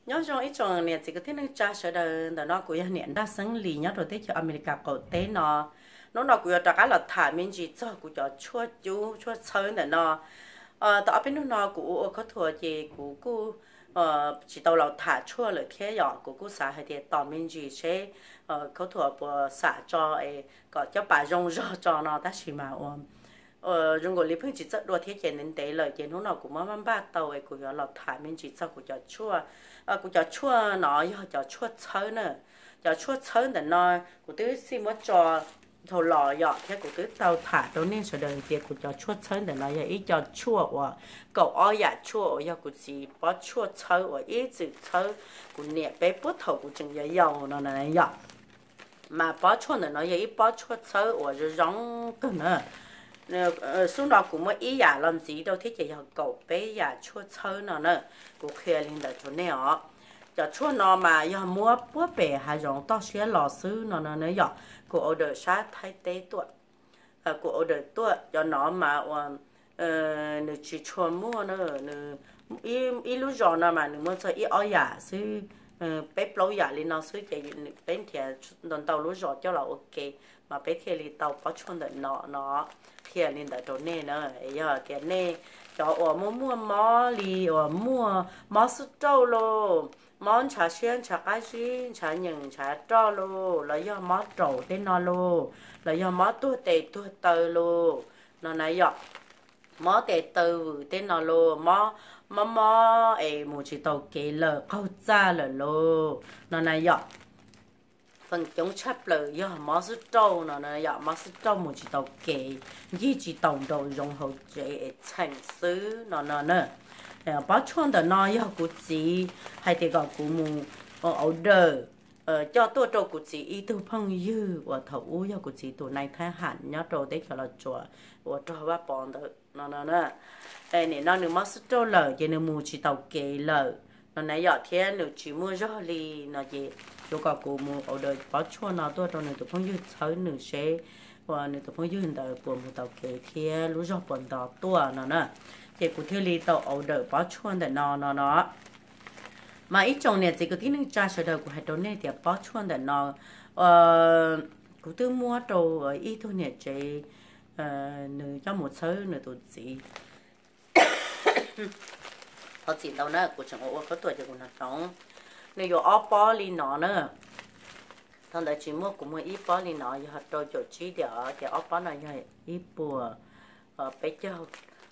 Nyob zoo ib tsoom niam txiv kwv tij neej tsa sawv daws, ntawm no kuv yog niam Nraj Xeeb Lis nyob rau teb chaws Amelikas qaum teb no. Hnub no kuv yuav rov qab los tham me ntsis txog kuv cov tshuaj cub tshuaj txhawb ntawm no. Tau ob peb hnub no kuv ua ua khaub thuas ces kuv kuj tsis tau los tham tshuaj lawm thiab yom, kuv kuj xav hais tias tos me ntsis seb khaub thuas puas xam tso es kom coj pas zoo zog tso no, tab sis mas ua zoo nkaus li pheej tsis txawj dua thiab ces ntev ntev lawm ces hnub no kuv muab npaj npaj tau es kuv yuav los tham me ntsis txog kuv cov tshuaj, kuv cov tshuaj no yog cov tshuaj txhawb na. Cov tshuaj txhawb ntawm no kuv twb xij muab tso dhau los yom, thiab kuv twb tau tham rau nej sawv daws tias kuv cov tshuaj txhawb ntawm no yog ib co tshuaj uas kaum ob yam tshuaj uas yog kuv txiv pob tshuaj txhawb uas ib txwm txhawb kuv niam peb puag thaum kuv tseem yau yau no na yom. Mas pob tshuaj ntawm no yog ib pob tshuaj txhawb uas zoo zoo kawg na. Xub no kuv muab ib yam los ntxiv rau thiab ces yog kaum peb yam tshuaj txhawb no na. Kuv qhia li ntawd rau nej os. Cov tshuaj no mas yog muab puag pem hav zoov toj siab los xwb no no na yom. Kuv order sab Thaib teb tuaj, kuv order tuaj cov no mas ua nws tsis tshua muaj na. Ib lub zos no mas nws muaj txog ib ob yam xwb, peb plaub yam li no xwb ces peb nrhiav ntau ntau lub zos coj los ua ke, mas peb thiaj li tau pob tshuaj ntawm no no. Qhia li ntawd rau nej na. Yog tias nej cov uas muaj muaj mob li uas muaj mob xub rauj lauj, mob ntshav siab ntshav qab zib ntshav nyeem ntshav roj lauj, los yog mob raum tej no lauj, los yog mob tuag tes tuag taw lauj, no na yom, mob tes taw vwm tej no lauj, mob mob es mus tsis taus kev lawm qaug txaj lawm lauj, no na yom. Feem coob tshaj plaws yog mob xub rauj no na yom, mob xub rauj mus tsis taus kev, ncig tsis taus nraum zoov hauv tsev es txheem xwb no no na. Pob tshuaj ntawm no yog kuv txiv hais tias kom kuv mus order coj tuaj rau kuv txiv ib tug phooj ywg uas thaum ub yog kuv txiv tus nai thab ham nyob rau teb chaws Los Tsuas uas raug Vaj Pov ntawd no no na. Nim no nws mob xub rauj lawm ces nws mus tsis taus kev lawm no na yom, thiab nws tsis muaj zog li no ces yuav kom kuv mus order pob tshuaj no tuaj rau nws tus phooj ywg txhawb nws seb uas nws tus phooj ywg ntawd puas mus taus kev thiab lub zog puas nto tuaj no na. Ces kuv thiaj li tau order pob tshuaj ntawm no no no. Mas ib tsoom niam txiv kwv tij neej tsa sawv daws, kuv hais rau nej tias pob tshuaj ntawm no kuv twb muab rau ib tug niam tsev, nws coj mus txhawb nws tus txiv. Thov txim ntau na, kuv tseem ua ua khaub thuas ces kuv hnov hloov. Nws yuav ob pob li no na. Thaum ntawd tsis muaj, kuv muag ib pob li no yog rau caum tsib tiam, ces ob pob no yog ib puas peb caug.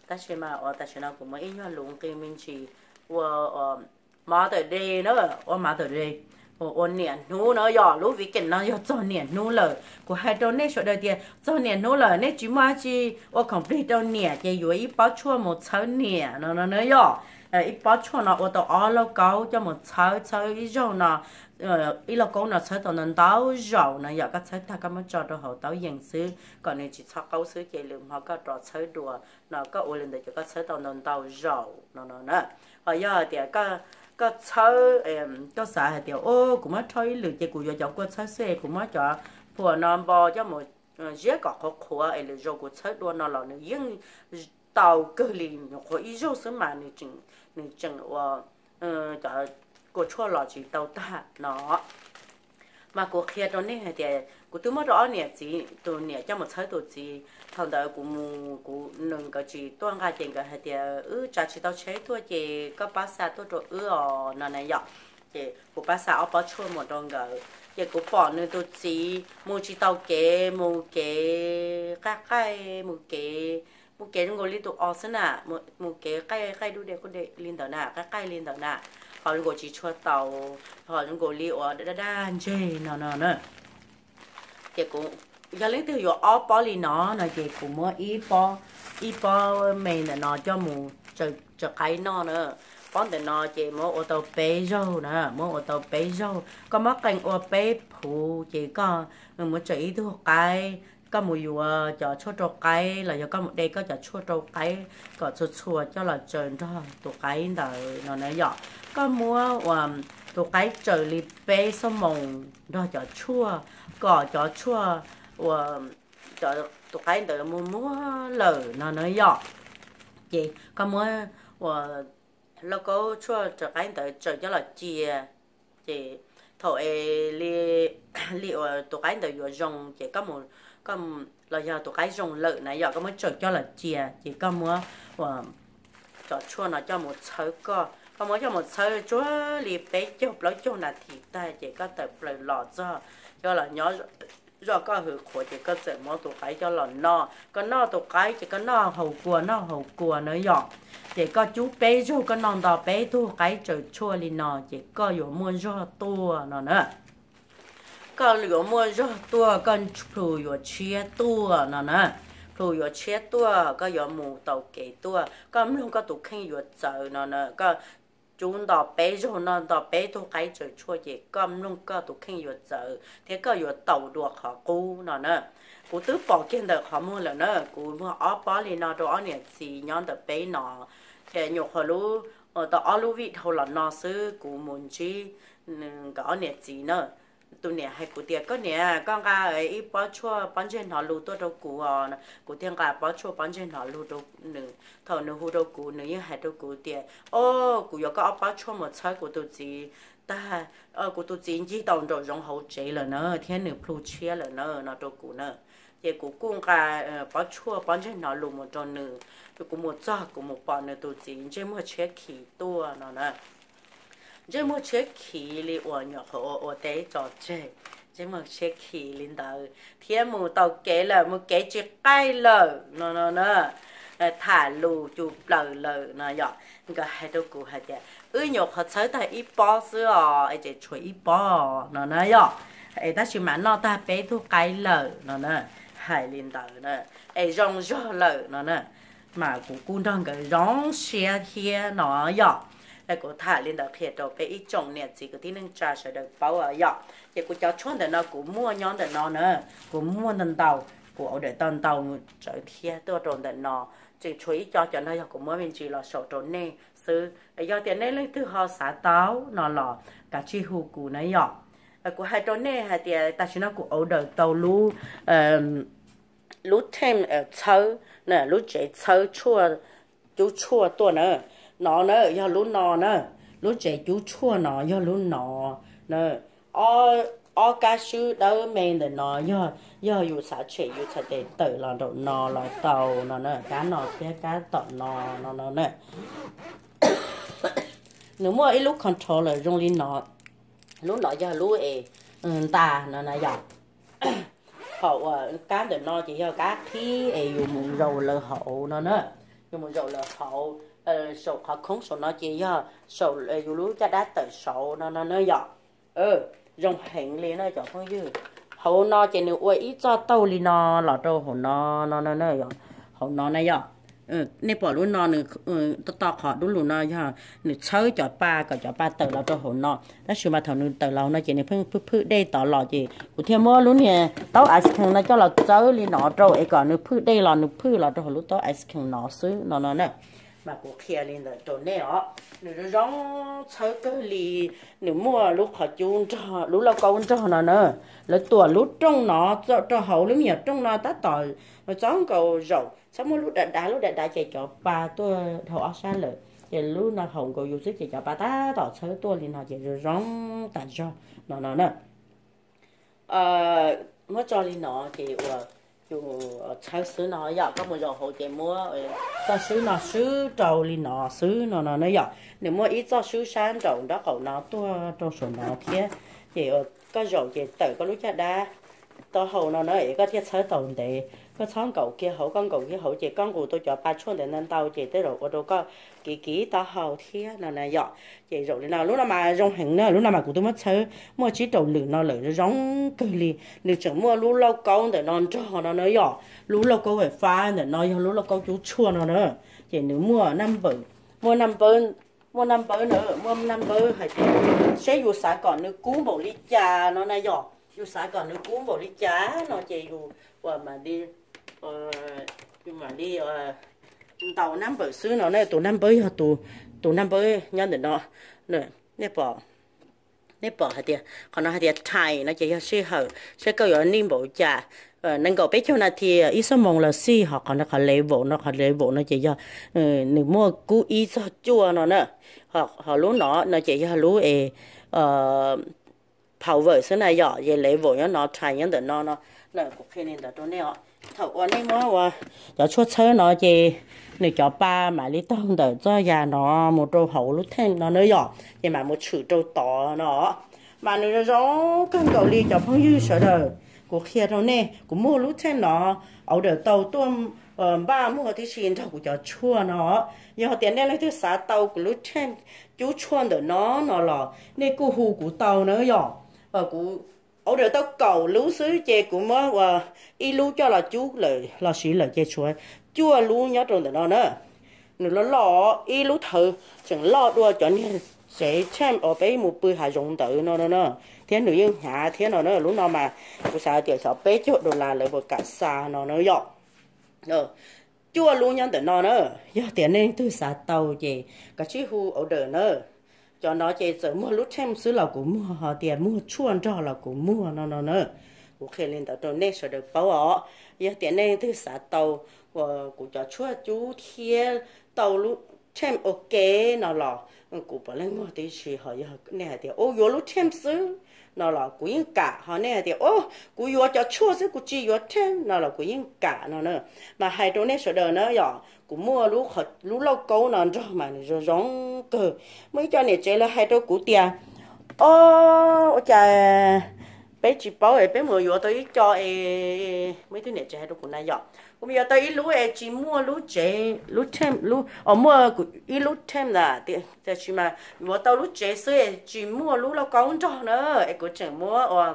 Tab sis mas ua tam sim no kuv muab ib nyuag lus nqi me ntsis ua Mother's Day na, ua Mother's Day, ua niam hnub na yom. Lub weekend no yog txog niam hnub lawm. Kuv hais rau nej sawv daws tias txog niam hnub lawm nej tsis muaj dab tsi ua khoom plig rau niam ces yuav ib pob tshuaj mus txhawb niam no no na yom. Ib pob tshuaj no ua tau ob lauj kaub coj mus txhawb, txhawb ib zaug no, ib lauj kaub no txhawb tau ntau ntau zaus no yom. Koj txhawb tag koj muab tso rau hauv taub yees xwb kom nws tsis txhob qaub xwb ces lwm hmo koj rov txhawb dua no, koj ua li ntawd ces koj txhawb tau ntau ntau zaus no no na. Ho yog tias koj txhawb, koj xav hais tias o kuv muab rho ib lwm ces kuv yuav cov kua txhawb xwb es kuv muab cov phuam no npo coj mus ziab kom qhuav qhuav es lwm zaus kuv txhawb dua no los nws yeej tau kawg li, nyuam qhuav ib zaug xwb mas nws tseem ua cov kua tshuaj los tsis tau tag no. Mas kuv qhia rau nej hais tias kuv twb muab rau ob niam txiv, tus niam coj mus txhawb tus txiv. Thaum ntawd kuv mus, kuv nws nkawd tsis tuaj nqa ces nkawd hais tias wb tsav tsis tau tsheb tuaj ces koj pab xa tuaj rau wb os no na yom. Ces kuv pab xa ob pob tshuaj mus rau nkawd ces kuv pom nws tus txiv mus tsis tau kev, mus kev qaij qaij, mus kev, mus kev zoo nkaus li tus os xwb na, mus kev qaij qaij dub de quj de li ntawd na, qaij qaij li ntawd na, ho zoo nkaus tsis tshua taus, ho zoo nkaus li uas daj daj ntseg no no na. Ces kuv, yog leej twg yuav ob pob li no no ces kuv muab ib pob, ib pob me ntawm no coj mus tsaws qaib noj na. Pob ntawm no ces muab ua tau peb zaug na, muab ua tau peb zaug, koj muab qee ua peb phuv ces koj muab tsaws ib tug qaib, koj mus yuav cov tshuaj rau qaib los yog koj mus de koj cov tshuaj rau qaib kom txhua txhua coj los tsaws nrog tus qaib ntawd no na yom. Koj muab ua tus qaib tsaws li peb xuab moos nrog cov tshuaj kom cov tshuaj ua tus qaib ntawd muag muag lawm no na yom. Ces koj muab ua lauj kaub tshuaj raws qaib ntawd tsaws coj los cia. Ces thaum es li, li uas tus qaib ntawd yuav zoo ces koj mus, koj los yog tus qaib zoo lawm na yom, koj muab tsaws coj los cia ces koj muab uas cov tshuaj no coj mus txhawb koj, koj muab coj mus txhawb tsuag li peb caug plaub caug nas this tag ces koj tawm plaws los txog, coj los nyob zoj koj hwv qhuav ces koj txawm muab tus qaib coj los noj. Koj noj tus qaib ces koj noj haus kua noj haus kua na yom. Ces koj cub peb zaug koj noj nto peb tug qaib tsaws tshuaj li no ces koj yuav muaj zog tuaj no na. Koj yuav muaj zog tuaj, koj plhus yuav tshiab tuaj no na. Plhus yuav tshiab tuaj, koj yuav mus tau kev tuaj, koj mloog koj tus kheej yuav txawv no na. Koj cub nto peb zaug noj nto peb tug qaib tsaws tshuaj ces koj mloog koj tus kheej yuav txawv thiab koj yuav tau dua qhov qub no na. Kuv twb pom kiag ntawm qhov muag lawm na, kuv muag ob pob li no rau ob niam txiv nyob ntawm peb no. Ces nyuam qhuav lub, tau ob lub vij dhau los no xwb kuv mus ntsib nkawd ob niam txiv na. Tus niam hais kuv tias, koj niam, koj nqa ib pob tshuaj pob ntseg hnov lus tuaj rau kuv os. Kuv thiaj nqa pob tshuaj pob ntseg hnov lus rau nws. Thaum nws hu rau kuv nws yeej hais rau kuv tias, o, kuv yuav koj ob pob tshuaj mus txhawb kuv tus txiv tag, kuv tus txiv ncig tau nraum zoov hauv tsev lawm na thiab nws plhu tshiab lawm na no rau kuv na. Ces kuv kuj nqa pob tshuaj pob ntseg hnov lus mus rau nws. Kuv mus txog kuv mus pom nws tus txiv ntsej muag tshiab khiv tuaj no na. Ntsej muag tshiab khiv li uas nyuam qhuav ua ua teb tso tseg, ntsej muag tshiab khiv li ntawd thiab mus tau kev lawm, mus kev tsis qaij lawm no no na. Tham lus cus plaws lawm no yom. Nkawd hais rau kuv hais tias, wb nyuam qhuav txhawb tag ib pob xwb os es tseem tshuav ib pob no na yom. Es tab sis mas noj tag peb tug qaib lawm no na. Hais li ntawd na, es zoo zog lawm no na. Mas kuv kuj nrog nkawd zoo siab thiab no yom. Kuv tham li ntawd qhia rau peb ib tsoom niam txiv kwv tij neej tsa sawv daws paub yom. Ces kuv cov tshuaj ntawm no kuv muaj nyob ntawm no na, kuv muaj ntau ntau, kuv order tau ntau tsawv thiab tuaj rau ntawm no. Tseem tshuav ib co, cov no yog kuv muab me ntsis los sau rau nej xwb. Yog tias nej leej twg ho xav tau no los kav tsij hu kuv na yom. Kuv hais rau nej hais tias tam sim no kuv order tau lub, lub tem txhawb, lub tsev txhawb tshuaj, cub tshuaj tuaj na. No na yog lub no na, lub tsev cub tshuaj no yog lub no na. Ob kab swb dawb me ntawm no yog, yog yus xav tshem yus txhais tes tawm los nraum no los tau no na, kab no thiab kab tom no no no na. Nws muaj ib lub controller zoo li no, lub no yog lub es ntas no na yom. Thaum uas kab ntawm no ces yog kab qhib es yus mus zaum lawv hauv no na, yus mus zaum lawv hauv. Saum qhov khoob saum no ces yog saum yus lub caj dab tawm saud no no na yom. Zoo heev li na cov phooj ywg. Hauv no ces nws ua ib txoj tauj li no los rau hauv no no, hauv no na yom. Nej pom lub no nws to to qhov dub lug no yog nws txhawb cov pa kom cov pa tawm los rau hauv no, tab sis mas thaum nws tawm los hauv no ces nws pheej phwj phwj dej tod los ces kuv thiaj muab lub niag taub ice cream no coj los txawb li no rau es kom nws phwj dej los nws phwj los rau hauv lub taub ice cream no xwb no no na. Mas kuv qhia li ntawd rau nej os. Nws zoo zoo txhawb kawg li. Nws muaj lub qhov cub nrog lub lauj kaub nrog no na. Lawv tuam lub rooj no rau hauv lub me nyuam rooj no tab tom txhob nkaus zaum, txhob muaj lub dav dav, lub dav dav ces cov pa tuaj dhau ob sab lawm. Ces lub no haum nkaus yus xwb ces cov pa tab tom txhawb tuaj li no ces zoo zoo tas zog no no na. Muab tso li no ces uas yus txhawb xwb no yom, koj mus zaum hauv ces muab txoj swb no swb rau li no xwb no no na yom. Nws muaj ib txoj swb sab nraum nraub qaum no tuaj rau saum no thiab, ces koj zaum ces tawm koj lub caj dab taub hau no na es koj thiaj txhawb tau ntev. Koj txhob nkaum kiag hauv, koj nkaum kiag hauv ces koj nqus tau cov pa tshuaj ntawd ntau ntau ces tej zaum ua rau koj kiv kiv taub hau thiab no na yom. Ces zaum li no, lub no mas zoo heev na, lub no mas kuv twb muab txhawb muaj tsib rau lwm no lawm zoo kawg li. Nws tseem muaj lub lauj kaub ntawm no nrog no na yom, lub lauj kaub fab ntawm no yog lub lauj kaub cub tshuaj no na. Ces nws muaj naj npawb, muaj naj npawb, muaj naj npawb na, muaj naj npawb hais tias seb yus xav kom nws kub npaum li cas no na yom, yus xav kom nws kub npaum li cas no ces yus ua mam li, yus mam li ntaus naj npawb xwb no na. Tus naj npawb yog tus naj npawb nyob ntawm no, nej pom hais tias qhov no hais tias time no ces yog sij hawm seb koj yuav nij npaum cas. nees nkaum peb caug nas this ib xuab moos los xij, ho qhov no qhov level no, qhov level no ces yog nws muaj kub ib txog cuaj no na. Ho lub no no ces yog lub es power xwb na yom, ces level nyob no, time nyob ntawm no no. Kuv qhia li ntawd rau nej os. Thaum uas nej muab ua cov tshuaj txhawb no ces nws cov pa mam li taug ntawm txoj yam no mus rau hauv lub tank no na yom, ces mam mus tshwm rau tod no. Mas nws zoo zoo kawg nkaus li cov phooj ywg sawv daws. Kuv qhia rau nej, kuv muag lub tank no order tau tuaj npaj muag tib si nrog kuv cov tshuaj no. Yog tias nej leej twg xav tau kuv lub tank cub tshuaj ntawm no no los nej kuj hu kuv tau na yom. Kuv order tau kaum lub xwb ces kuv muab ua ib lub coj los cub lawm los siv lawm ces tshuav cuaj lub nyob rau ntawm no na. Nws loj loj, ib lub thawv tseem loj dua cov niag tsev tank uas peb mus pw hav zoov ntawd no no na, thiab nws yeej hnyav thiab no na. Lub no mas kuv xav tias xyov peb caug dollar lawv puas kam xa no na yom. Cuaj lub nyob ntawm no na. Yog tias nej leej twg xav tau ces kav tsij hu order na. Cov no ces txawm muag lub tank xwb los kuv muag, ho tias muag tshuaj nrog los kuv muag no no na. Kuv qhia li ntawd rau nej sawv daws paub os. Yog tias nej leej twg xav tau uas kuv cov tshuaj cub thiab tau lub tank ua ke no los kuv puav leej muag tib si. Ho yog nej hais tias ua yuav lub tank xwb no los kuv yeej kam. Ho nej hais tias ua kuv yuav cov tshuaj xwb kuv tsis yuav tank no los kuv yeej kam no na. Mas hais rau nej sawv daws na yom, kuv muaj lub lauj kaub no nrog mas nws zoo zoo kawg. Muaj ib co niam tsev lawv hais rau kuv tias o, ua cas peb tsis paub es peb mus yuav tau ib co es, muaj ib tug niam tsev hais rau kuv na yom, kuv mus yuav tau ib lub es tsis muaj lub tsev, lub tank, lub, o, muaj ib lub tank na, tiam sis mas yuav tau lub tsev xwb es tsis muaj lub lauj kaub nrog na. Es kuv tseem muab ua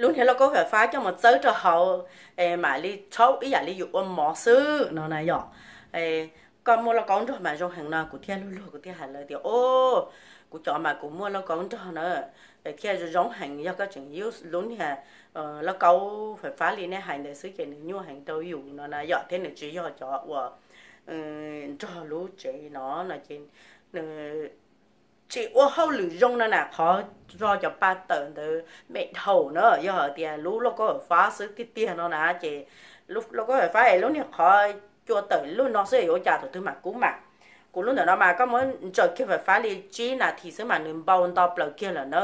lub niag lauj kaub fais fab coj mus txawb rau hauv, mam li rhaub ib yam li yus ua mov xwb no na yom. Koj muaj lauj kaub nrog mas zoo heev no, kuv thiaj luag luag kuv thiaj hais lawv tias o, kuv cov mas kuv muaj lauj kaub nrog na, thiaj zoo heev. Yog koj tseem use lub niag lauj kaub fais fab li nej hais ntawd xwb ces nws nyuaj heev rau yus no na yom, thiab nws tsis yog cov uas nrog lub tsev no no ces nws tsis ua hauj lwm zoo no na. Qhov tso cov pa tawm ntawd me dhau na, yog hais tias lub lauj kaub fais fab xwb tiag tiag no na ces lub lauj kaub fais fab es lub niag qhov cua tawm lub no xwb yuav ua cas tus twg mam kub mas. Kuv lub ntawm no mas koj muab ntsaws kiag fais fab li tsib nas this xwb mas nws npau nto plaws kiag lawm na.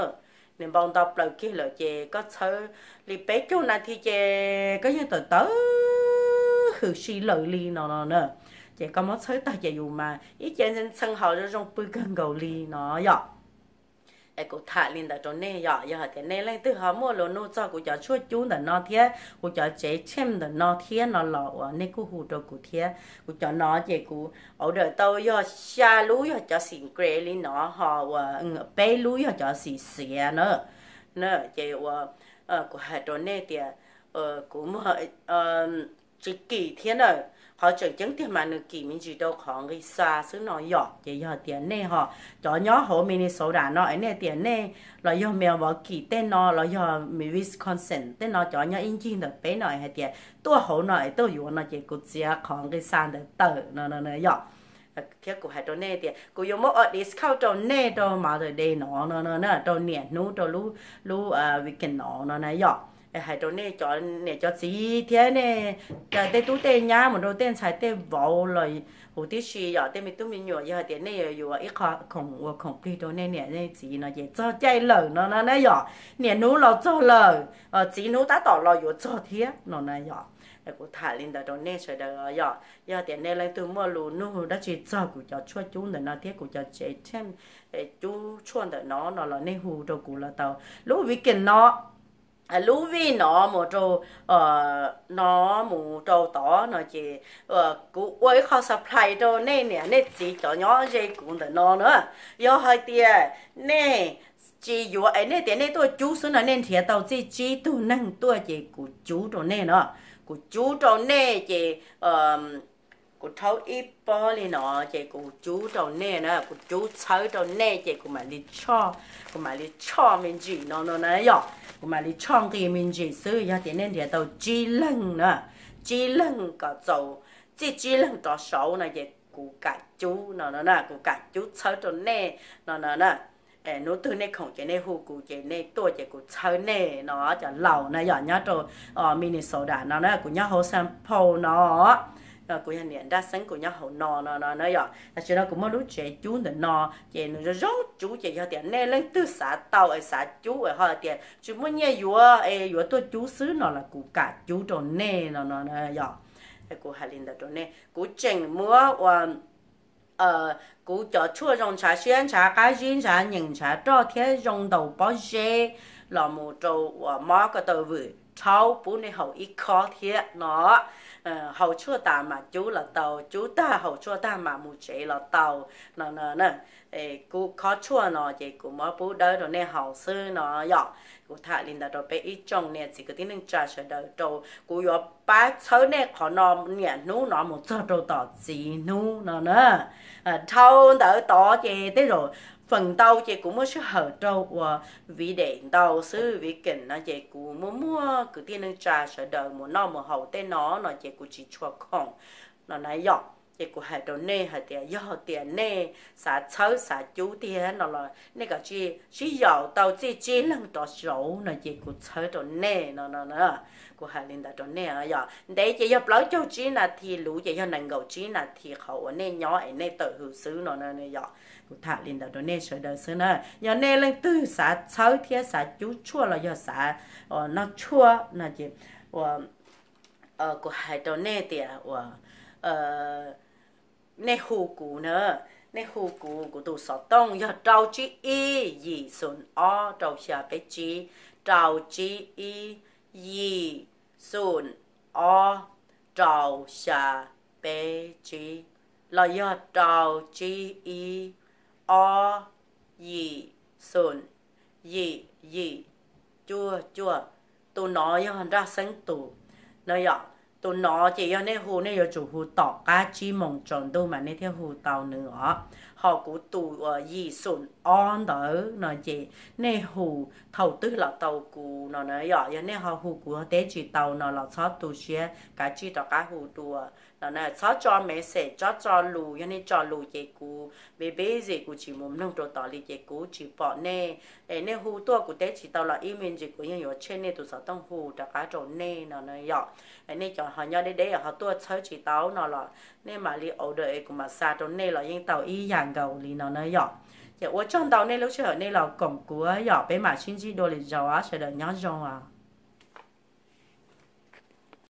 Nws npau nto plaws kiag lawm ces koj txhawb li peb caug nas this ces koj yeej tawm tawm hwm si lawm li no no na. Ces koj muab txhawb tag ces yus mas ib ce ntxhee haus zoo zoo pw kawg nkaus li no yom. Es kuv tham li ntawd rau nej yom, yog hais tias nej leej twg ho muaj lus nug txog kuv cov tshuaj cub ntawm no thiab kuv cov tsev cheem ntawm no thiab no los uas nej kuj hu rau kuv thiab. Kuv cov no ces kuv order tau yog xya lub yog cov xim gre li no ho uas peb lub yog cov xim xiav na. Ces uas kuv hais rau nej tias kuv muag tsis kim thiab na. Qhov tseem ceeb tiag mas nws kim me ntsis rau qhov nqi xa xwb no yom. Ces yog tias nej ho cov nyob hauv Minnesota no es nej tias nej los yog Milwaukee tej no los yog Wisconsin tej no cov nyob ib ncig ntawm peb no es hais tias tuaj hauv no es tuaj yuav no ces kuv txiav qhov nqi xa ntawd tawm no no yom. Thiab kuv hais rau nej tias kuv yuav muab ua discount rau nej rau Mother's Day no no no na, rau niam hnub rau lub lub weekend no no na yom. Hais rau nej cov niam cov txiv thiab nej tej tub tej nyab mus rau tej ntxhais tej vauv los huv tib si yom, tej me tub me nyuam yog hais tias nej yuav yuav ib qho khoom ua khoom plig rau nej niam nej txiv no ces txog caij lawm no na yom. Niam hnub los txog lawm, txiv hnub tab tom los yuav txog thiab no na yom. Kuv tham li ntawd rau nej sawv daws yom. Yog tias nej leej twg muaj lus nug dab tsi txog kuv cov tshuaj cub ntawm no thiab kuv cov tsev cheem cub tshuaj ntawm no no los nej hu rau kuv los tau. Lub weekend no, lub week no mus rau no mus rau tod no ces kuv ua ib qho supply rau nej niam nej txiv cov nyob ze kuv ntawm no na. Yog hais tias nej tsis yuav es nej tias nej tuaj cub xwb no nej nrhiav tau txij tsib tug neeg tuaj ces kuv cub rau nej no. Kuv cub rau nej ces kuv rhaub ib pob li no ces kuv cub rau nej na, kuv cub txhawb rau nej ces kuv mam li tshoj, kuv mam li tshoj me ntsis no no na yom. Kuv mam li tshoj nqi me ntsis xwb. Yog tias nej nrhiav tau tsib leeg na, tsib leeg kom txaus txij tsib leeg rov saud no ces kuv kam cub no no na, kuv kam cub txhawb rau nej no no na. hnub twg nej khoom ces nej hu kuv ces nej tuaj ces kuv txhawb nej no. Cov laus na yom, nyob rau Minnesota no na, kuv nyob hauv Saint Paul no. Kuv yog niam Nraj Xeeb, kuv nyob hauv no no no na yom. Tam sim no kuv muaj lub tsev cub ntawm no ces nws zoo zoo cub, ces yog tias nej leej twg xav tau es xav cub es ho tias tsis muaj nyiaj yuav es yuav tuaj cub xwb no los kuv kam cub rau nej no no na yom. Kuv hais li ntawd rau nej, kuv tseem muab ua kuv cov tshuaj zoo ntshav siab, ntshav qab zib, ntshav nyeem, ntshav roj thiab zoo ntaus pob zeb los mus rau uas mob ko taw vwm rhaub pub nej haus ib khob thiab no. Haus tshuaj tas mam cub los tau, cub tag haus tshuaj tag mam mus tsev los tau no no. Kuv khob tshuaj no ces kuv muab pub dawb rau nej haus xwb no yom. Kuv tham li ntawd rau peb ib tsoom niam txiv kwv tij neej tsa sawv daws, rau kuv yuav pab txhawb nej qhov no niaj hnub no mus txog rau tom txiv hnub no na. Dhau ntawd tod ces tej zaum feem ntau ces kuv muaj sij hawm rau uas viv dam ntau xwb, viv keem no ces kuv muaj muaj kwv tij neej tsa sawv daws mus noj mus haus tej no no ces kuv tsis tshua khoom no na yom. Ces kuv hais rau nej hais tias yog tias nej xav txhawb xav cub tiag no los nej kom tsis sib yaum tau txij tsib leeg rov saud no ces kuv txhawb rau nej no no na. Kuv hais li ntawd rau nej yom. Ntev ces yog plaub caug tsib nas this, luv ces yog nees nkaum tsib nas this qhov uas nej nyob es nej tawm hws xwb no yom. Kuv tham li ntawd rau nej sawv daws xwb na. Yog nej leej twg xav txhawb thiab xav cub tshuaj los yog xav noj tshuaj no ces kuv hais rau nej tias uas nej hu kuv na, nej hu kuv, kuv tus xov tooj yog rau tsib ib yim xoom ob rau xya peb tsib, rau tsib ib yim xoom ob rau xya peb tsib, los yog rau tsib ib ob yim xoom yim yim cuaj cuaj. Tus no yog Nraj Xeeb tus no yom. Tus no ces yog nej hu, nej yuav tsum hu tom qab tsib moos tsaus ntuj mas nej thiaj hu tau nws os. Ho kuv tus uas yim xoom ob ntawd no ces nej hu thaum twg los tau kuv no na yom. Yog nej ho hu kuv teb tsis tau no los txhob tu siab, kav tsij rov qab hu dua no na. Txhob tso message, txhob tso lus, yog nej tso lus ces kuv busy, kuv tsis mus mloog rau tod li ces kuv tsis pom nej. Es nej hu tuaj kuv teb tsis tau los ib me ntsis kuv yeej yuav check nej tus xov tooj hu rov qab rau nej no na yom. Nej cov ho nyob deb deb ho tuaj txhawb tsis tau no los nej mam li order es kuv mam xa rau nej los yeej tau ib yam nkaus li no na yom. Ces ua tsaug ntau nej lub sij hawm nej los koom kuv yom, peb mam sib ntsib dua lwm zaus, sawv daws nyob zoo.